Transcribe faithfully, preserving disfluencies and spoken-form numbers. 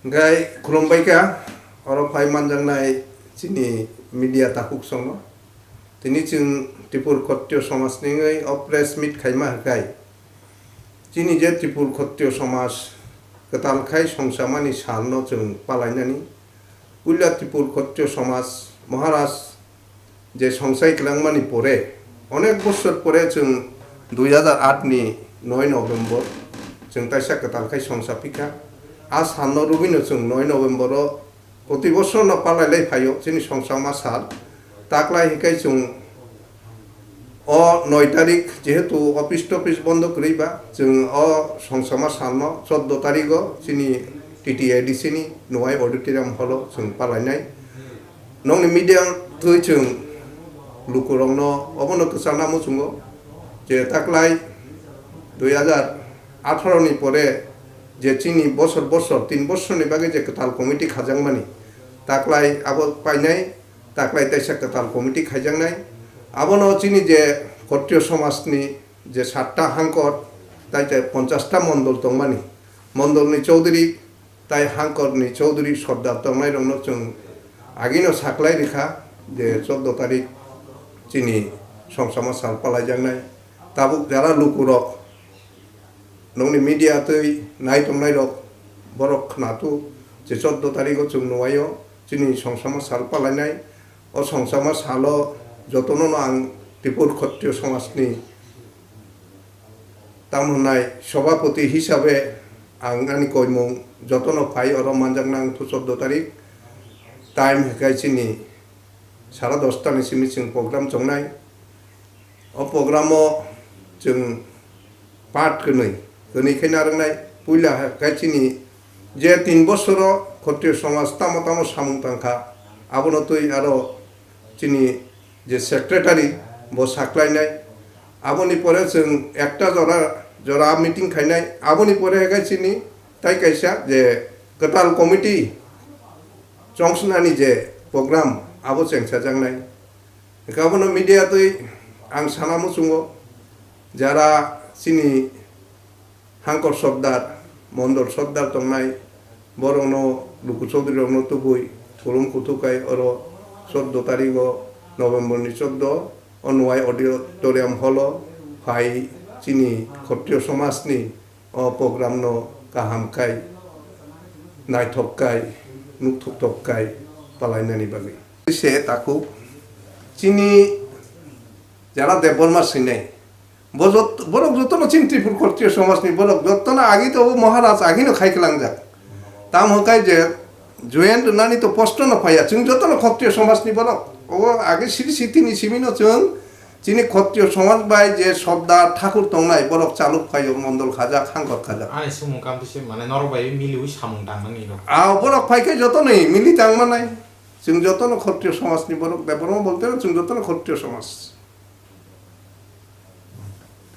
Hwnkhe khulumbai kha, oro phai manjaknai chini media takhuk songno. Tini chwng Tripur Khattiyo Somaj ni wngwi o press meet khaima hwnkhe, chini je Tripur Khattiyo Somaj kwtal khai songchamani salno chwng palainani. Puila Tripur Khattiyo Somaj Maharaj je songchai kwlangmani pore, onek bosor pore chwng dui hazar aat ni noi November chwng taisa kwtal khai songcha phikha. A salno rwbwino chwng noi November o proti bosor no palai lai phaio chini songchama sal. Taklai hikai chwng o noi tarik jehetu office topis bondo kwrwi ba, chwng o songchama salno choddo tarigo chini T T A D C ni Nuai Auditorium hall o chwng palainai. Nokni media twi chwng lukurokno obono kwchangna muchungo je taklai dui hazar atharo ni pore je chini bosor bosor tin bosorni bagwi je kwtal committee khajakmani, taklai abo painai, taklai taisa kwtal committee khaijaknai. Abono chini je Khattiyo Somajni je satta hangkor, tai je ponchasta mondol tongmani, mondolni chowdhury tai hangkorni chowdhury sordar tongnairokno chwng agino saklai rikha je choddo tarik chini songchama sal palaijaknai. Tabuk jara lukurok nokni media twi nai tongnairok borok khnathuk je choddo tarigo chwng nuaio chini songchama sal palainai. O songchama salo jotono no ang Tripur Khattiyo Somajni tamo hwnai sobhapoti hisabe ang ani koimung jotono phai oro manjakna ang thu choddo tarik time hwnkhe chini sara dosta ni simi chwng program chongnai. O program o chwng part kwnwi, kwnwi khe narwknai. Puila ha-, khe chini je tin bosoro Khattiyo Somaj tamo tamo samung tangkha, abono twi aro chini je secretary bo saklainai. Aboni pore chwng ekta jora, jora meeting khainai. Aboni pore khe chini tai kaisa je kwtal committee chongsnani je program abo chengsajaknai. Hwnkhe abono media twi ang sana muchungo, jara chini hangkor sordar, mondol sordar tongnai, borokno luku chowdhury rokno tubui khulum kuthukai oro choddo tarigo November ni choddo o Nuai Auditorium hall o phai chini Khattiyo Somajni o program no kaham kai, naithok kai, nukthok thok kai palainani bagwi. Se takhuk chini jara Debbarma sinai. Bo jot-, borok jotono chini Tripur Khattiyo Somajni borok jotono agi to bo Maharaj agino khai kwlangjak. Tamo hwnkhe je join rwnani to posto no phaiya. Chwng jotono Khattiyo Somajni borok. Obo agi siri sitini simino chwng chini Khattiyo Somaj bai je sordar thakur tongnai borok chaluk phaio, mondol khajak, hangkor khajak. Ani sumung kam tise mane norok bai miliwi samung tangnani rok. A borok phai khe jotono mili tangmanai. Chwng jotono Khattiyo Somajni borok, Debbarma bolte chwng jotono Khattiyo Somaj.